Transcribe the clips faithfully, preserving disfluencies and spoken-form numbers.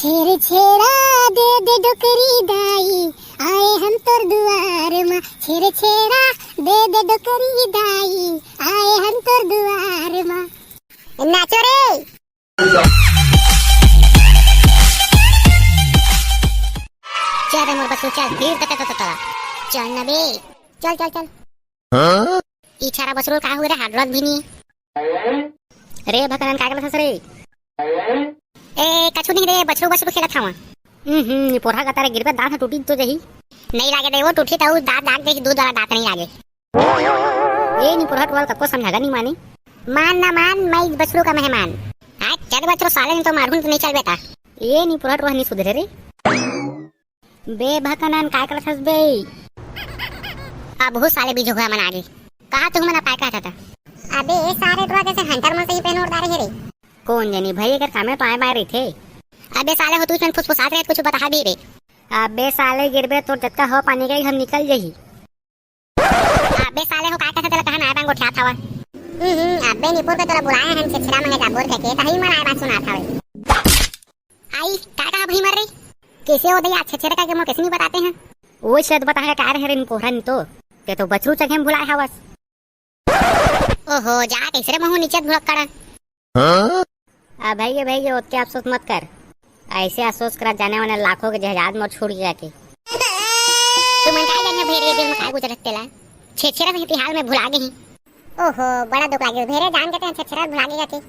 छेर छेरा दे दे डोकरी दाई, आए हम तोर दुआर मा। छेर छेरा दे दे डोकरी दाई, आए हम तोर दुआर मा। नाचो रे। चल रे मोर बछरू, चल, फिर तक तक तक चल ना बे, चल, चल, चल। हाँ? ई छारा बछरू का हुए रे, हाथ डोलत भी नहीं। रे भकनन, का करत हस रे? ए, कछु नहीं रे, बछरू, बछरू खेलत हवा। हम्म, निपोरहा का तारे गिरबे, दांत ह टूटी तो जही। नहीं लागे दे वो टूटी, तो दांत लाग दे, दूध वाला दांत नहीं लागे। ए निपोरहा टोल कतको समझागा नहीं मानी। मान ना मान, मैं बछरू का मेहमान। हाँ, चल बछरू, साले नहीं तो मारून तो नहीं चल बेटा। ए निपोरहा टोल नहीं सुधरे रे। बे भकनन, काय करत हस बे? अब हो साले बीजो हुआ मन आगे। कहा तुम मन काय कहत था? अबे ए सारे टोल कैसे हंटर मन से ही पहन उड़ता रहे रे। कौन जनी भाई, एकर कामे तो आए बाय रहिथे। अबे साले हो, तू इसमें फुसफुसात रहे, कुछ बता भी रे। अबे साले गिरबे, तोर जतका हो पानी के हम निकल जही। अबे साले हो, काय कहत तेला, कहा ना बांग गोठियात हवा। हम्म, अबे निपुर के तोला बुलाए हन छेरछेरा मांगे जाबोर कहिके, तही मन आए बात सुनात हवे। आई, का कहा भई मर रे? कैसे हो दई, छेरछेरा का के मोर कैसे नहीं बताते हैं? वो शायद बताएगा का रहे रे निपोरहा नहीं तो। ते तो बछरू चघे में भुलाए हवस। ओहो, जा कैसे रे महू नीचे भुलक करा। हाँ? आ भाई गे, भाई गे, ओतके अफसोस मत कर। ऐसे अफसोस करा जाने वाले लाखों के जहाज में छूट गया के। तू मन काय जानिया भेड़िया दिल में काय गुजरत तेला। छेरछेरा से तिहाल में भुला गई। ओहो, बड़ा दुख लागे भेड़िया, जान के ते छेरछेरा भुला गया के।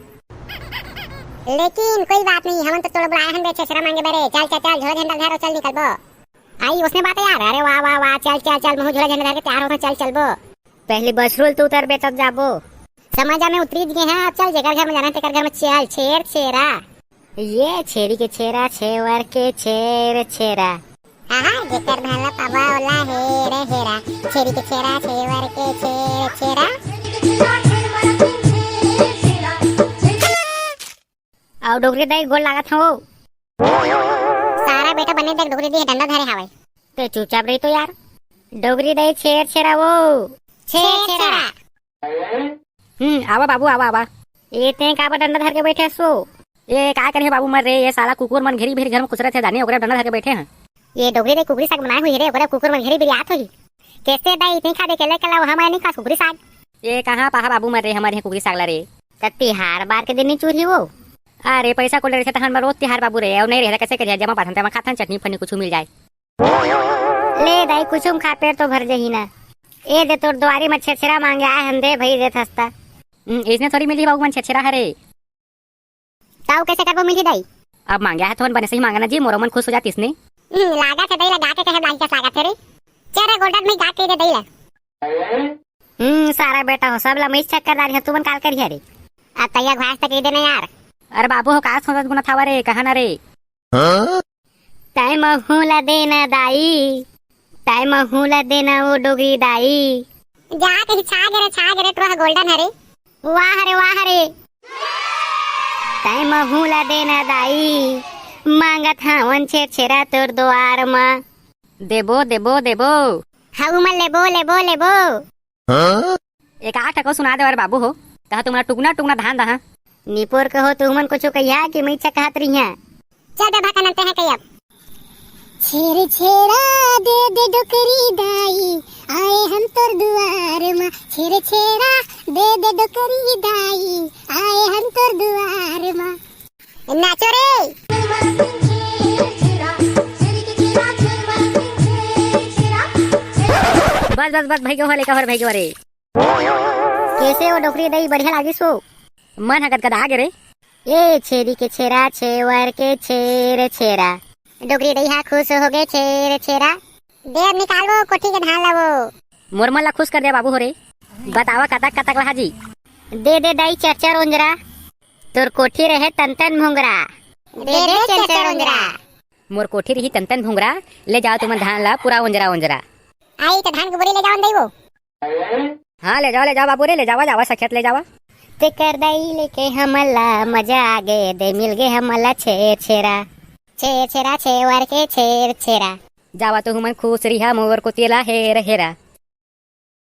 लेकिन कोई बात नहीं, हमन तो तोला बुलाए हन बे छेरछेरा मांगे बरे। चल, चल, चल, झोला झंडा धरो, चल निकलबो। आई, उसने बात है यार। अरे वाह, वाह, वाह, चल, चल, चल, महू झोला झंडा धर के तैयार होथंव, चल, चलबो। पहले बछरू ल तो उतरबे तब जाबो। समझ जा, मैं उतरी गे हंव, अब चल, जेकर घर में जाना है, तेकर घर में चल, छेरछेरा। ये छेरी के छेरा, छेवर के छेरछेरा। आहा, जेकर धान ला पाबा ओला हेर हेरा, छेरी के छेरा, छेवर के छेरछेरा। अउ डोकरी दाई, गोड़ लागत हंव। सारा बेटा बने देख, डोकरी दी डंडा धरे हावय। ते चुपचाप रही तो यार। डोकरी दाई, छेरछेरा वो। छेरछेरा। हम्म, आवा बाबू, आवा, आवा। ए, ते काबर डंडा धर के बैठे हस? ए, का करे बाबू मर रे, ये साला कुकुर मन घेरी भेरी घर में खुसरत हे, जाने ओकरे डंडा धर के बैठे हंव। ये डोकरी दाई कुकरी साग बनाए हुई रे, ओकरे कुकुर मन घेरी भेरी आत होही। कैसे दाई, इतनी खा दे के लेके लाओ, हमारे नहीं खा कुकरी साग। ए, कहाँ पाहा बाबू मर रे, हमारे यहाँ कुकरी साग ला रे। त तिहार बार के दिन नहीं चूरही वो। अरे, पैसा को डरे थे तहन में रोज तिहार बाबू रे, और नहीं रहे कैसे करिया, जमा बाथन तेमा खाथन, चटनी फटनी कुछ मिल जाए। ले दाई, कुछुम खा, पेट तो भर जही ना। ए दे, तोर दुआरी म छेरछेरा मांगे आए हन, दे भई, दे थस्ता। हम्म, इसने थोड़ी मिली बाबू मन छेरछेरा हरे। ताऊ कैसे करबो, मिली दाई? अब मांगे आए तो बने सही मांगा ना जी, मोरो मन खुश हो जातिस ने। हम्म, लागत हे दाई ला गा के कहे लागी कस लागत हे रे। चल रे गोल्डन, मैं गा के दे दाई ला। हम्म, सारा बेटा हो, सब ला मैं चक्कर डारी है, तू मन काल करिया रे। अब तैया घास तक दे देना यार। अरे बाबू हो, का सोचत गुना थावा रे, कहा ना रे। हाँ? तै महू ला देना दाई, तै महू ला देना वो डोगरी दाई। जा कहीं छा गे रे, छा गे रे, टोहा गोल्डन हरे। वाह रे, वाह रे। तै महू ला देना दाई, मांगत हावन छेरछेरा तोर दुआर मा। देबो, देबो, देबो। हऊ मा लेबो, लेबो, लेबो। हाँ? एक आठ ठको सुना दे अरे बाबू हो, कहा तुमला टुकना टुकना धान दहा। निपोर कहो तुमन कुछ कहिया कि मैं इच्छा कहत रहिया। चल बे भकनन ते है कही अब। छेरछेरा दे दे डोकरी दाई, आए हम तोर दुआर मा। छेरछेरा दे दे डोकरी दाई, आए हम तोर दुआर मा। नाचो रे। बस, बस, बस, भई गे हो, लइका हो रे, भई गे हो रे। कैसे हो डोकरी दाई, बढ़िया लागिस वो? मन ह गदगदा गे रे। ए छेरी के छेरा, छेवर के छेरछेरा। डोकरी दाई हा खुश हो गे छेरछेरा। दे अब निकाल वो कोठी के धान ला वो। मोर मन ला खुश कर दे बाबू हो रे। बतावा कतक कतक लहा जी? दे दे दाई चरचर ओंजरा। तोर कोठी रहे तन तन भोंगरा। दे दे चरचर ओंजरा। मोर कोठी रही तन तन भोंगरा, ले जाओ तुमन धान ला पूरा ओंजरा ओंजरा। आई त धान के बोरी ले जाओ न दाई वो। हाँ, ले जाओ, ले जाओ बाबू रे, ले जावा, जावा सखेत ले जावा। तेकर दाई लेके हमला मजा आ गे, दे मिल गे हमला छेरछेरा। छेरछेरा, छेवर के छेरछेरा। जावा तुमन खुश रिहा, मोर कोती ला हेर हेरा।